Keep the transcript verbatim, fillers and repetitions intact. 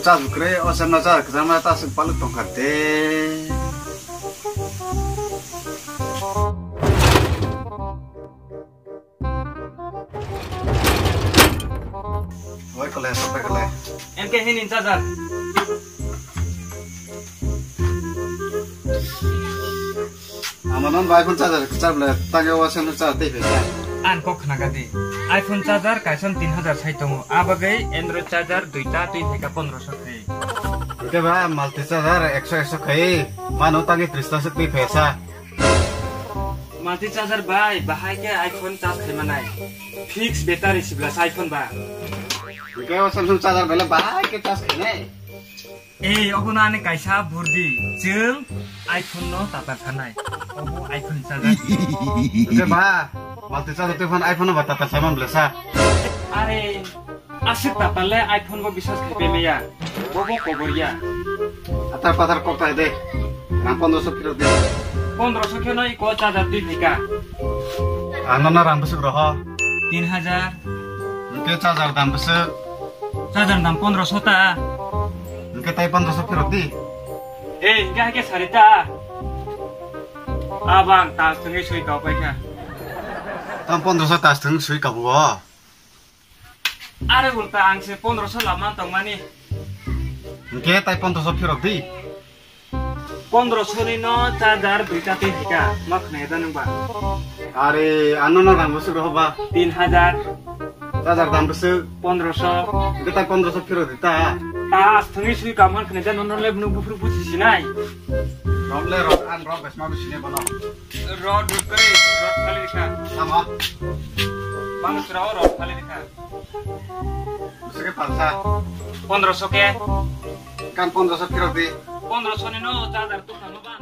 Charge kwrwi, o sem no charge kwchangma ta swk paluk tongkha de. Oi kole, sopai kole. M K hini charger. Ama non bai phone charger kwchar ble, tang o sem no charge tei phe. An kok khna gadi. iPhone charger kaisa tin hajar sai tongo. Abagwi Android charger duita twi phaika pondroso khai. Oke ba, multi charger ekso ekso khai. Mano tangi trista se twi phaisa. Multi charger bai, bahai ke iPhone charge khai manai. Fix battery sibla sa iPhone ba. Oke o Samsung charger bele bahai ke charge khai nai. Ei, obo no ani kaisa burdi. Chwng iPhone no tatar sanai. Obo iPhone charger. Oke ba, multi charger twi phone iPhone no ba tatar saman bele sa. Are, aswk tatar le iPhone bo biswas khai pe meya. Bobo kobor ya. Atar patar kok tai de. Rang pondroso phirok di. Pondroso khe no iko charger twi phaika. Ano na rang bwswk roho. Tin hajar. Hwnkhe charger dam bwswk. Charger dam pondroso ta. Hwnkhe tai pondroso phirok di. Ei, hwnkhe hai khe sari ta. Abang tas thwngwi sui kau paikha. Tam pondroso tas thwng sui kabuo. Are ulta ang se pondroso laman tongmani. Hwnkhe tai pondroso phirok di. Pondroso ni no charger duita tei hika, ma khna da nung ba. Are, ano no rang bwswk roho ba. Tin hajar. Charger dam bwswk. Pondroso. Hwnkhe tai pondroso phirok di ta. Ta asthungwi sui kam han khna da, nono le bwswk busi sinai. Rom le rom, an rom besma bisi ne bono. Rod rukoi, rod khali rikha. Tamo? Bang sura o rod khali rikha. Bwswk khe palsa. Pondroso khe. Kan pondroso phirok di. Pondroso ni no charger tu khamo ban.